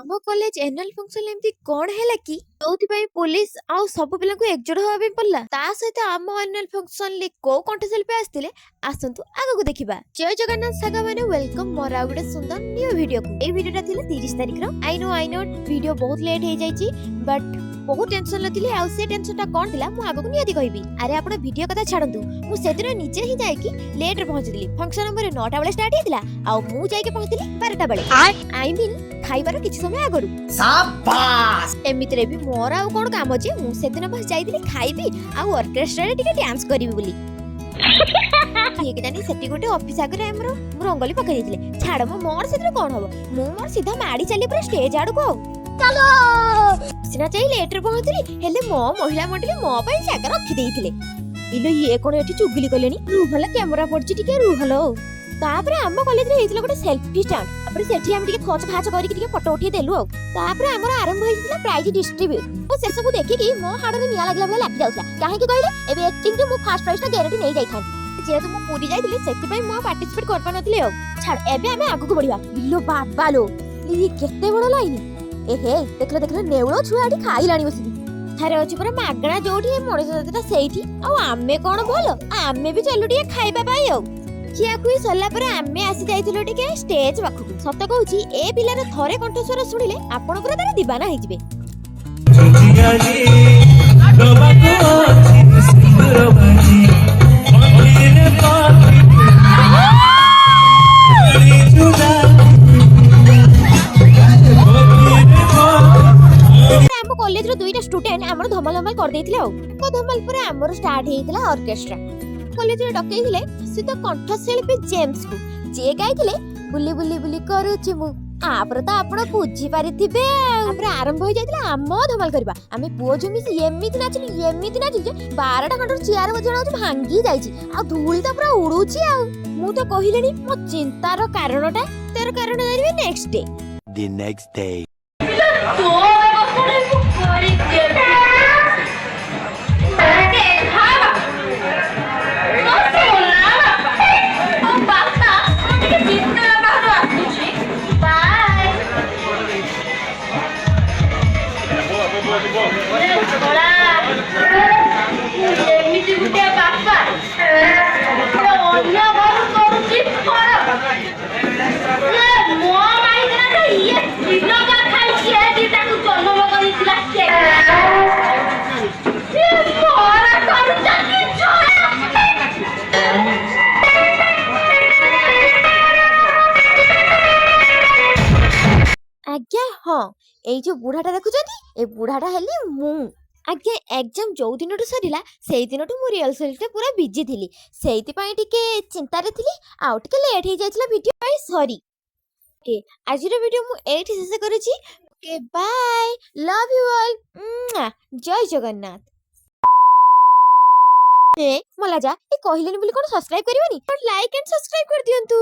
ଆମ college annual function ଏମିତି କଣ ହେଲା କି ଯୋଉଥିପାଇଁ ପୋଲିସ ଆଉ ସବୁ ପିଲାଙ୍କୁ ଏକଜୁଟ ହବା ପାଇଁ ପଡିଲା? ତା ସହିତ ଆମ ଆନୁଆଲ ଫଙ୍କସନରେ କୋଉ କଣ୍ଠଶିଳ୍ପୀ ଆସିଥିଲେ? ଆସନ୍ତୁ ଆଗକୁ ଦେଖିବା। ଜୟ ଜଗନ୍ନାଥ ସାଙ୍ଗମାନେ, welcome ମୋର ଆଉ ଗୋଟେ ସୁନ୍ଦର ନ୍ୟୁ ଭିଡିଓକୁ। ଏଇ ଭିଡିଓଟା ଥିଲା 30 ତାରିଖର। I no, I no, video ବହୁତ ଲେଟ୍ ହେଇଯାଇଛି, ବଟ୍ ବହୁତ ଟେନସନରେ ଥିଲି। ଆଉ ସେ ଟେନସନଟା କଣ ଥିଲା, ମୁଁ ଆଗକୁ ନିହାତି କହିବି। ଆରେ, ଆପଣ ଭିଡିଓ କଥା ଛାଡନ୍ତୁ, ମୁଁ ସେଦିନ ନିଜେ ହିଁ ଯାଇକି ଲେଟ୍ରେ ପହଞ୍ଚିଥିଲି। ଫଙ୍କସନ ଆମର 9ଟା ବେଳେ ଷ୍ଟାର୍ଟ ହେଇଥିଲା ଆଉ ମୁଁ ଯାଇକି ପହଞ୍ଚିଥିଲି 12ଟା ବେଳେ, I mean ଖାଇବାର କିଛି ସମୟ ଆଗରୁ। ଏମିତିରେ ବି ମୋର ଆଉ କଣ କାମ ଯେ, ମୁଁ ସେଦିନ ବାସ୍ ଯାଇଥିଲି ଖାଇବି ଆଉ ଅର୍କେଷ୍ଟ୍ରାରେ ଟିକେ ଡ୍ୟାନ୍ସ କରିବି ବୋଲି। କିଏ ଜାଣି ସେଠି ଗୋଟେ ଅଫିସ ଆଗରେ ଆମର ରଙ୍ଗୋଲି ପକେଇ ଦେଇଥିଲେ। ଛାଡ ମ, ମୋର ସେଥିରେ କଣ ହବ? ମୁଁ ମୋର ସିଧା ମାଡି ଚାଲି ପୁରା ଷ୍ଟେଜ ଆଡକୁ। ଆଉ ଚାଲ ସିନା ଯାଇ ଲେଟ୍ରେ ପହଞ୍ଚିଲି, ହେଲେ ମୋ ମହିଳା ମଣ୍ଡଳୀ ମୋ ପାଇଁ ଜାଗା ରଖିଦେଇଥିଲେ। ଇଲୋ, ଇଏ କଣ ଏଠି ଚୁଗିଲି କଲେଣି? ରୁହଲ, କ୍ୟାମେରା ପଡିଛି, ଟିକେ ରୁହଲ। ତାପରେ ଆମ କଲେଜରେ ହେଇଥିଲା ଗୋଟେ ସେଲ୍ଫି ଷ୍ଟାଣ୍ଡ। ତାପରେ ସେଠି ଆମେ ଟିକେ ଖଚ ଖାଚ କରିକି ଟିକେ ଫଟୋ ଉଠେଇ ଦେଲୁ। ଆଉ ତାପରେ ଆମର ଆରମ୍ଭ ହେଇଯାଇଥିଲା ପ୍ରାଇଜ ଡିଷ୍ଟ୍ରିବ୍ୟୁଟ। ଓ ସେସବୁ ଦେଖିକି ମୋ ହାଡରେ ନିଆଁ ଲାଗିଲା ଭଳିଆ ଲାଗି ଯାଉଥିଲା। କାହିଁକି କହିଲେ, ଏବେ ଆକ୍ଟିଂରେ ମୁଁ ଫାର୍ଷ୍ଟ ପ୍ରାଇଜ ଟା ଗ୍ୟାରେଣ୍ଟି ନେଇ ଯାଇଥାନ୍ତି। ଯେହେତୁ ମୁଁ ପୁରୀ ଯାଇଥିଲି, ସେଥିପାଇଁ ମୁଁ ଆଉ ପାର୍ଟିସିପେଟ କରିପାରୁନଥିଲି। ଆଉ ଛାଡ, ଏବେ ଆମେ ଆଗକୁ ବଢିବା। ଇଲୋ ବାବା ଲୋ, ଇଏ କେତେ ବଡ ଲାଇନି! ଏ ହେ, ଦେଖିଲ ଦେଖିଲ, ନେଉଳ ଛୁଆ ଏଠି ଖାଇଲାଣି ବସିକି। ଠାରେ ଅଛି ପୁରା ମାଗଣା ଯୋଉଠି, ଏ ମଣିଷ ଜାତିଟା ସେଇଠି। ଆଉ ଆମେ କଣ ଭଲ, ଆମେ ବି ଚାଲୁ ଟିକେ ଖାଇବା ପାଇଁ। ଆଉ ଖିଆଖୁଇ ସରିଲା ପରେ ଆମେ ଆସି ଯାଇଥିଲୁ ଟିକେ ଷ୍ଟେଜ ପାଖକୁ। ସତ କହୁଛି, ଏ ପିଲାର ଥରେ କଣ୍ଠସ୍ୱର ଶୁଣିଲେ ଆପଣ ପୁରା ତାର ଦିବାନା ହେଇଯିବେ। ଆଜି ଦବାକୁ ଅଛି ସିନ୍ଦୁର ବାଜି ପାଖିରେ ପାଖି ଜୁଦା ପାଖିରେ ପାଖି। ଆମ କଲେଜର ଦୁଇଟା ଷ୍ଟୁଡେଣ୍ଟ ଆମର ଧମାଲ ଧମାଲ କରିଦେଇଥିଲେ। ଆଉ ଏକ ଧମାଲ ପରେ ଆମର ଷ୍ଟାର୍ଟ ହେଇଥିଲା ଅର୍କେଷ୍ଟ୍ରା। କଲେଜରେ ଡକେଇଥିଲେ ପ୍ରସିଦ୍ଧ କଣ୍ଠଶିଳ୍ପୀ ଜେମ୍ସକୁ, ଯିଏ ଗାଇଥିଲେ "ବୁଲି ବୁଲି ବୁଲି କରୁଛି ମୁଁ"। ଆପରେ ତ ଆପଣ ବୁଝିପାରିଥିବେ। ଆଉ ତାପରେ ଆରମ୍ଭ ହେଇଯାଇଥିଲା ଆମ ଧମାଲ କରିବା। ଆମେ ପୁଅ ଝିଅ ମିଶି ଏମିତି ନାଚିଲୁ, ଏମିତି ନାଚିଲୁ ଯେ 12ଟା ଖଣ୍ଡର ଚେୟାର ବୋଧେ ଜଣା ଭାଙ୍ଗି ଯାଇଛି ଆଉ ଧୂଳି ତ ପୁରା ଉଡୁଛି। ଆଉ ମୁଁ ତ କହିଲିଣି ମୋ ଚିନ୍ତାର କାରଣଟା, ତାର କାରଣ ଜାଣିବେ next day. The next day. ତୋର କଥାଟା ମୁଁ କରିଦେବି। ଗେହ୍ଲା ବାପା, ମୋ ସୋନା ବାପା, ମୋ ବାପା, ମୁଁ ଟିକେ ଶୀତଳ ବାହାରୁ ଆସୁଛି, ବାଏ। ଶଳା, ଏମିତି ଗୋଟେ ବାପା ଅନ୍ୟ ଘରୁ କରୁଛି ଫରକ। ଇଏ ମୋ ମାଇକିନାଟା, ଇଏ ଶ୍ରୀଲଙ୍କା ଖାଇକି ଏଠି ତାକୁ ଜନ୍ମ କରିଥିଲା ସେ। ସିଏ ମୋର କରୁଛନ୍ତି ଛୁଆ। ଆଜ୍ଞା ହଁ, ଏଇ ଯୋଉ ବୁଢାଟା ଦେଖୁଛନ୍ତି, ଏ ବୁଢାଟା ହେଲି ମୁଁ। ଆଜ୍ଞା, ଏକ୍ଜାମ ଯୋଉ ଦିନଠୁ ସରିଲା, ସେଇ ଦିନଠୁ ମୁଁ ରିହର୍ସାଲରେ ପୁରା ବିଜି ଥିଲି। ସେଇଥିପାଇଁ ଟିକେ ଚିନ୍ତାରେ ଥିଲି ଆଉ ଟିକେ ଲେଟ୍ ହେଇଯାଇଥିଲା ଭିଡ଼ିଓ ପାଇଁ, ସରି। ଓକେ, ଆଜିର ଭିଡ଼ିଓ ମୁଁ ଏଇଠି ଶେଷ କରୁଛି। Okay, bye, love you all, Jay Jagannath. ଏ ମଲା ଯା, ଏ କହିଲେନି ବୋଲି କଣ ସବସ୍କ୍ରାଇବ କରିବନି? ଲାଇକ୍ ଆଣ୍ଡ ସବସ୍କ୍ରାଇବ କରିଦିଅନ୍ତୁ।